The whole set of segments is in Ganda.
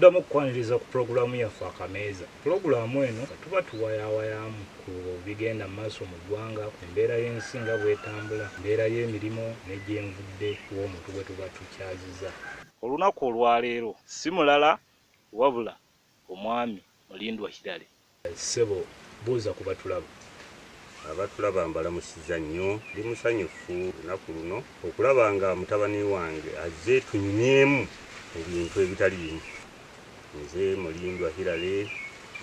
Tuddamu okukwaniriza ku pulogulaamu yaffe Akameeza. Pulogulaamu eno tuba tuwayaawayamu ku bigenda mu maaso mu ggwanga, ku mbeera y'ensi nga bw'etambula, mbeera y'emirimu ne gyenvudde w'omuntu gwe tuba tukyaziza. Olunaku olwaleero si mulala wabula Omwami Mulindwa Hillary. Ssebo buuza ku batulaba. Abatulaba mbalamusizza nnyo. Ndi musanyufu olunaku luno okulaba nga mutabani wange azze tunyumyemu mu bintu ebitali bimu. Nze Mulindwa Hillary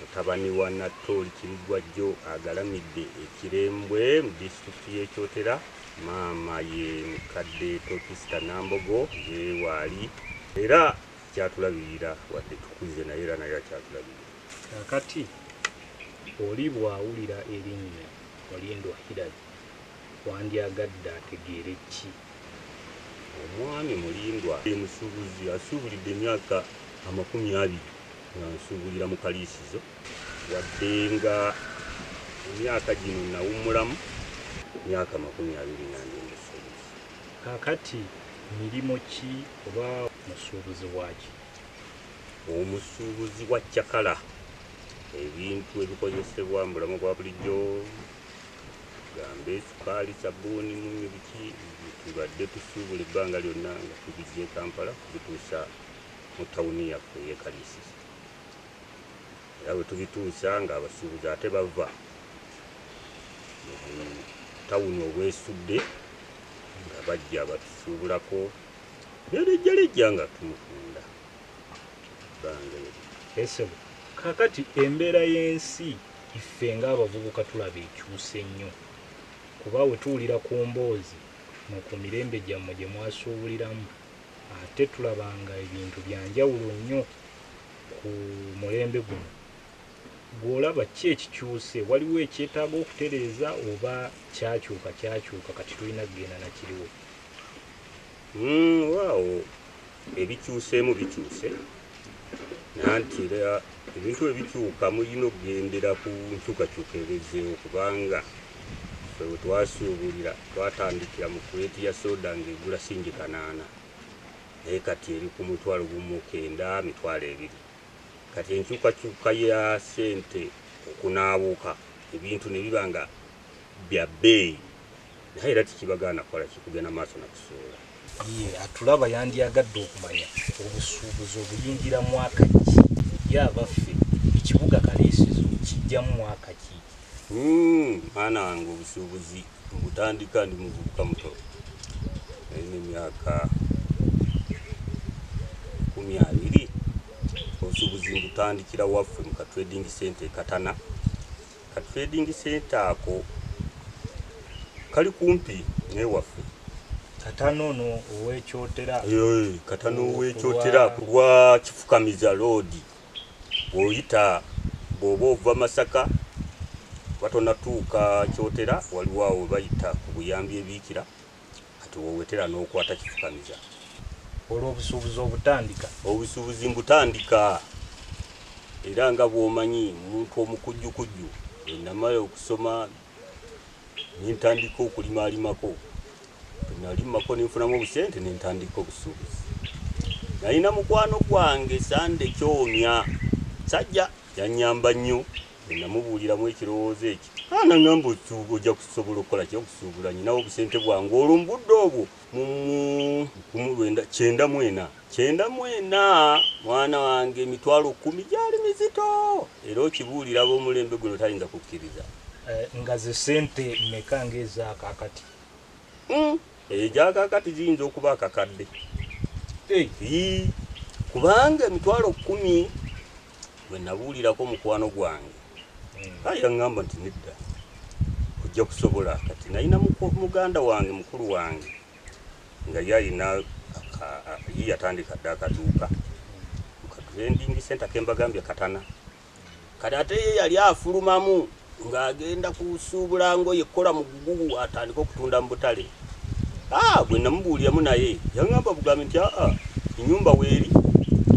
mutabani wa Nattooli Kiriggwajjo agalamidde e Kirembwe mu disitulikiti y'e Kyotera. Maama ye mukadde Tokisita Nambogo ye waali era akyatulabirira wadde tukuze naye era naye akyatulabirira. Kaakati oli bw'awulira erinnya Mulindwa Hillary wandyagadde ategeere ki? Omwami Mulindwa musuubuzi asuubulidde emyaka 20 nga nsuubulira mu Kaliisizo wadde nga emyaka gino nawummulamu myaka 20 nga ndi musuubuzi. Kaakati mirimu ki oba musuubuzi wa ki? Omusuubuzi wa cakala, ebintu ebikozesebwa mu bulamu bwa bulijjo, gambe sukaali, sabbuuni, munnyu, biki tubadde tusuubula ebbanga lyonna nga tubijja e Kampala tubituusa mu tawuni yaffe ey'e Kaliisizo. Era bwe tubituusa ng'abasuubuzi ate bava mu tawuni obwesudde nga bajja batusuubulako ne lejjalejja nga tumutunda ebbanga eryo. Ssebo, kaakati embeera y'ensi iffe ng'abavubuka tulaba ekyuse nnyo kuba we tuwulira ku mboozi mu ku mirembe gyammwe gye mwasuubuliramu ate tulaba nga ebintu bya njawulo nnyo ku mulembe guno. Ggwe olaba ki ekikyuse? Waliwo ekyetaaga okutereeza oba kyakyuka kyakyuka kati tulina kugenda na kiriwo? Waawo ebikyuseemu bikyuse nanti era ebintu bwe bikyuka mulina okugendera ku nkyukakyuka ebezzeewo kubanga ffe we twasuubulira twatandikira mu kuleeti ya soda ng'egula singi 800 naye kati eri ku 19,000, 20,000. Kati enkyukakyuka ya ssente okunaabuuka ebintu ne biba nga bya bbeeyi naye era tekibagaana kukola ki kugenda maaso na kusuula. Ye atulaba yandyagadde okumanya obusuubuzi obuyingira mwaka ki? Ye abaffe ekibuga Kaliisizo kijjamu mwaka ki? Mwana wange obusuubuzi mbutandika ndi muvubuka muto nalina emyaka 20. Obusuubuzi mbutandikira waffe mu ka trading center e Katana. Ka trading center ako kali kumpi n'ewaffe. Katana ono ow'ekyotera? Katana ow'ekyotera ku lwa Kifukamiza Road. Bw'oyita bw'oba ova Masaka batonatuuka Kyotera waliwo awo bayita ku Buyambi ebiikira kati woowetera n'okwata Kifukamiza. Olwo obusuubuzi obutandika? Obusuubuzi mbutandika era nga bw'omanyi omuntu omukujjukujju bwe namala okusoma ne ntandika okulimaalimako. Bwe nalimako ne nfunamu obusente ne ntandika obusuubuzi. Nalina mukwano gwange Sande Kyomya Sajja yannyamba nnyo bwe namubuuliramu ekirowoozo ekyo. Nangamba ojja kusobola okukola ki okusuubula nninawo obusente bwange olwo mu budde obwo mu 1994. 94 mwana wange 10,000 gyali mizito era okibuulira ab'omulembe guno tayinza kukkiriza. Nga ze ssente mmeka ng'ezaakaakati? Egyakaakati ziyinza okuba akakadde. Kubanga 10,000 bwe nabuulirako mukwano gwange aye yaŋŋamba nti nedda ojja kusobola. Kati nalina muganda wange mukulu wange nga ye alina ye yatandika dda akaduuka mu ka trading center ke mbagambye Katana. Kati ate ye yali afulumamu ng'agenda kusuubula ngoye kukola mugugu atandike okutunda mu butale. Bwe namubuuliramu naye yaŋŋamba bugambi nti aa ennyumba weeri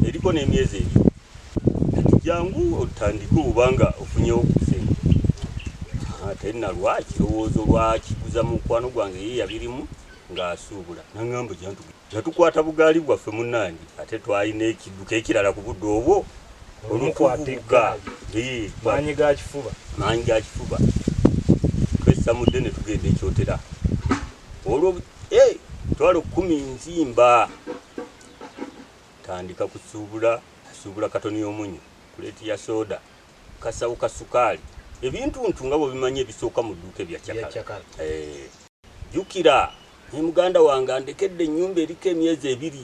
eriko n'emyezi ebiri kati jangu otandike obanga ofunyewo ku ssente. Ate nalwa ekirowoozo lwakiguza mukwano gwange ye yabirimu Ng'asuubula naŋŋamba jantu natukwata bugaali bwaffe munnange, ate twalina ekidduka ekirala ku budde obwo Olumukwata olutuvuga. Eggaali. Maanyi ga kifuba. Maanyi ga kifuba, twessamudde ne tugenda ekyotera olwo 100,000 nzimba tandika kusuubula, asuubula katoni y'omunyo, kuleeti ya soda, kasawo ka sukaali, ebintuntu nga bwebimanyi ebisooka mu dduuka ebya Bya cakala. cakala. Jjukira ne muganda wange andekedde ennyumba eriko emyezi 2,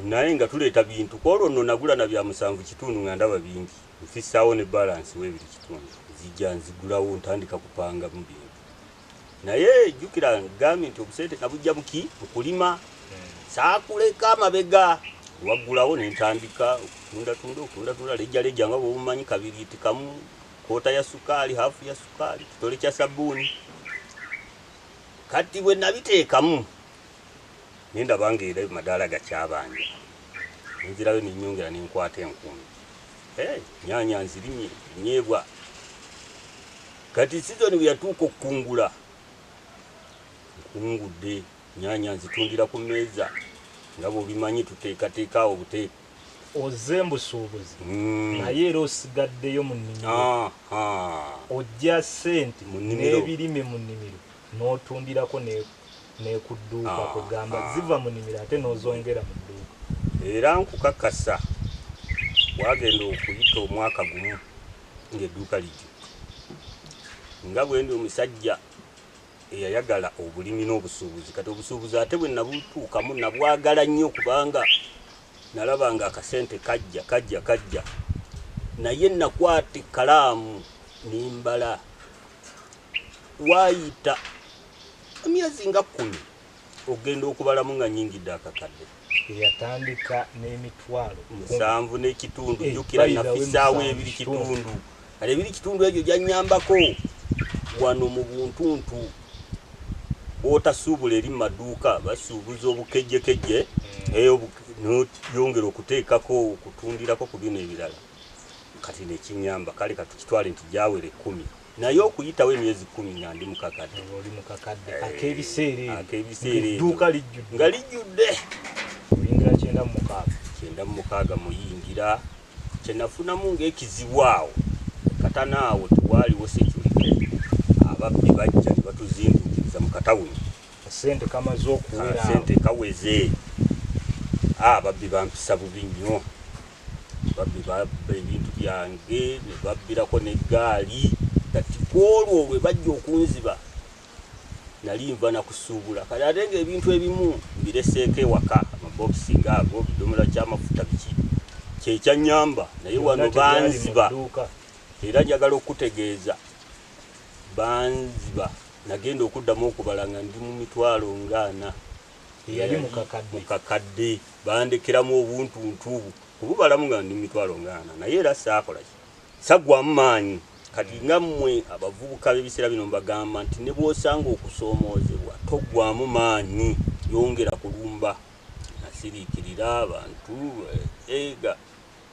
naye nga tuleeta bintu. Ku olwo nno nagula na bya 7.5 nga ndaba bingi, nfissaawo ne balansi w'2.5, nzija nzigulawo ntandika kupanga mu bintu. Naye jjukira ngambye nti obusente nabujja buki mu kulima, saakuleka amabega, waggulawo ne ntandika okutundatunda, okutundatunda lejjalejja nga bw'obumanyi, kabiriiti kamu, koota ya sukaali, haafu ya sukaali, kitole kya sabbuuni. Kati bwe nabiteekamu ne ndaba ng'era madaala gakyabanja, nenzirayo ne nnyongera ne nkwata enkumbi. Nnyaanya nzirimye, binyeebwa. Kati sizoni bwe yatuuka okukungula, nkungudde nnyaanya nzitundira ku mmeeza nga bw'obimanyi, tuteekateeka awo buteeka. Ozze mbusuubuzi, naye era osigaddeyo mu nnimiro. Ojja ssente Mu nnimiro. n'ebirime mu nnimiro n'otundirako ne ku dduuka, kugamba ziva mu nnimiro ate n'ozongera mu dduuka. Era nkukakasa wagenda okuyita omwaka gumu ng'edduuka lijjudde. Nga bwe ndi omusajja eyayagala obulimi n'obusuubuzi, kati obusuubuzi ate bwe nabutuukamu nabwagala nnyo, kubanga nalaba nga akasente kajja kajja kajja, naye nakwata ekkalaamu nembala, waayita emyezi nga 10 okugenda okubalamu nga nnyingidde akakadde. Eyatandika n'emitwalo 7.5. Jjukira by the way, nafissaawo musanvu ebiri kitundu. Kitundu. Kale 2.5 egyo gyannyambako wano mu buntuntu bw'otasuubula eri mu maduuka, basuubuza obukejjekejje, n'oyongera okuteekako okutundirako ku bino ebirala. Kati nekinyamba, kale katukitwale nti gyawera 10, naye okuyitawo emyezi 10 nga ndi mukakadde. Oli mukakadde ak'ebiseera ebyo. Ak'ebiseera ebyo. Edduuka lijjudde. Nga lijjudde. Oyingira 96. 96 muyingira. Kyenafunamu ng'ekizibu awo katana awo tewaaliwo security, ababbi bajja ne batuzinduukiriza mu katawuni. Sente kamaze okuwera. Sente kaweze. Ababbi bampisa bubi nnyo, babbi babba ebintu byange ne babbirako n'eggaali. Kati kwolwo lwe bajja okunziba nali nva nakusuubula, kale ate ng'ebintu ebimu mbireseeko ewaka, amabokisi ngaago, bidomola ky'amafuta, biki, kyekyannyamba. Naye wano banziba, era njagala okutegeeza banziba, nagenda okuddamu okubala nga ndi mu mitwalo nga 40. Eyali mukakadde. Mukakadde, bandekeramu obuntuntu kububalamu nga ndi mu mitwalo nga 40, naye era saakola ki, saggwamu maanyi. Kati nga mmwe abavubuka b'ebiseera bino mbagamba nti ne bw'osanga okusoomoozebwa toggwamu maanyi, yongera kulumba. Nasiriikirira abantu ega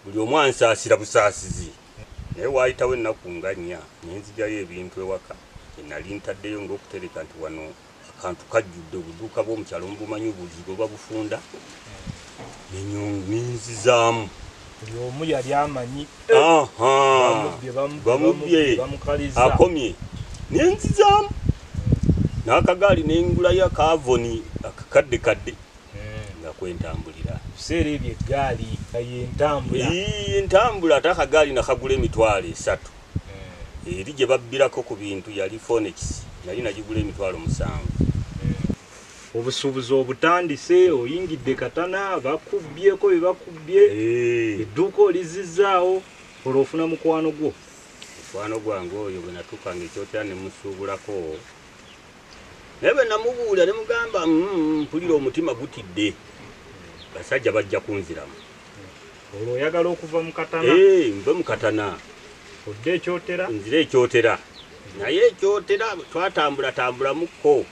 buli omu ansaasira busaasizi, naye waayitawo ennaku nga 4 ne nzigyayo ebintu ewaka nali ntaddeyo ng'okutereka nti wano akantu kajjudde, obuduuka bw'omukyalo mubumanyi, obuzigo babufunda, nenzizaamu. Buli omu yali amanyi bamubye, akomye, nenzizaamu n'akagaali nengulayo akavoni akakadde kadde nga kwentambulira. Biseera ebyo eggaali yentambula. Entambula, ate akagaali nakagula 300,000. Eri gye babbirako ku bintu yali Phoenix, nali nagigula 700,000. Obusuubuzi obutandise, oyingidde katana, bakubbyeko bye bakubbye, edduuka olizizzaawo, olwo ofuna mukwano gwo. Mukwano gwange oyo bwe natuukanga ekyotera ne musuubulako, naye bwe namubuulira ne mugamba, mpulira omutima gutidde, basajja bajja kunziramu. Olwo oyagala okuva mu katana? Nve mu katana. Odde ekyotera? Nzire ekyotera, naye ekyotera twatambulatambulamuko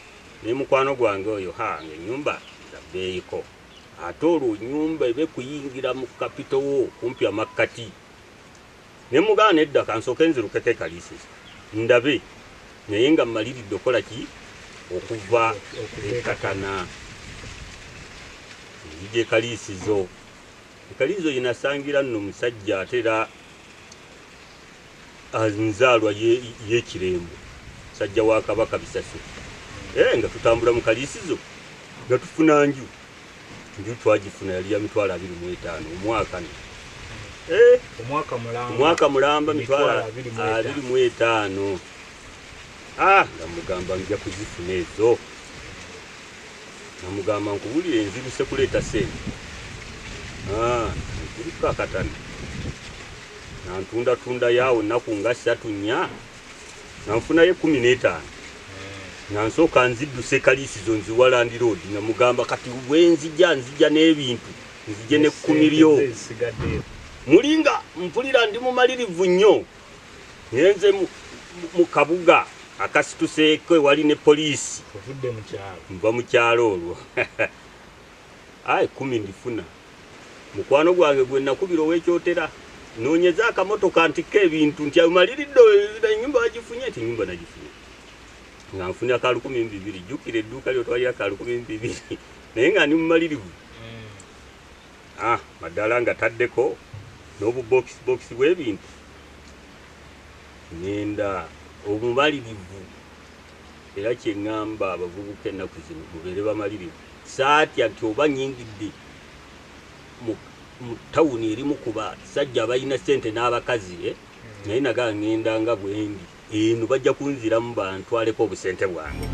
ne mukwano gwange oyo, ha, ng'ennyumba zabbeeyiko, ate olwo nnyumba ebe kuyingira mu kapito wo kumpi amakkati. Ne mugamba nedda, kansooke nzirukeko ekaliisizo ndabe, naye nga mmaliridde okukola ki, Okuva ekatana nzija ekaliisizo. Ekaliisizo yenasangira nno omusajja ate era nzaalwa y'ekirembo, musajja wa Kabaka Bisaso. Nga tutambula mu kaliisizo nga tufuna nju. Nju twagifuna yali ya 25,000 omwaka. Omwaka mulamba. Omwaka mulamba 25,000. Nga mugamba nja kuzifuna ezo. Namugamba nkubulire nziruse kuleeta ssente. Nziruka akatana. Nantundatunda yaawo ennaku nga 3 4 nanfunayo 15. Nga nsooka nzidduse kaliisizo nziwa landiroodi nga mugamba kati bwe nzija nzija n'ebintu nzije n'ekkumi lyo. Mulinga mpulira ndi mumalirivu nnyo. Ngenze mu kabuga akasituseeko ewali ne poliisi. Ovudde mu kyalo. Nva mu kyalo olwo. Ayi 10 ndifuna. Mukwano gwange gwe nakubira ow'ekyotera noonyeza akamotoka ntikka ebintu nti amaliridde ennyumba bagifunye nti ennyumba nagifunye. Nga nfunye aka 1,200, jjukira edduuka lyo twalira ka 1,200 naye nga ndi mumalirivu. Maddaala nga taddeko n'obubokisi bw'ebintu. Ngenda obumalirivu era kye ŋŋamba abavubuka ennaku zino mubeere bamalirivu. Saatya nti oba nnyingidde mu tawuni erimu ku basajja abalina ssente n'abakazi, naye naga ŋŋenda nga bwendi eno bajja kunziramu bantwaleko obusente bwange.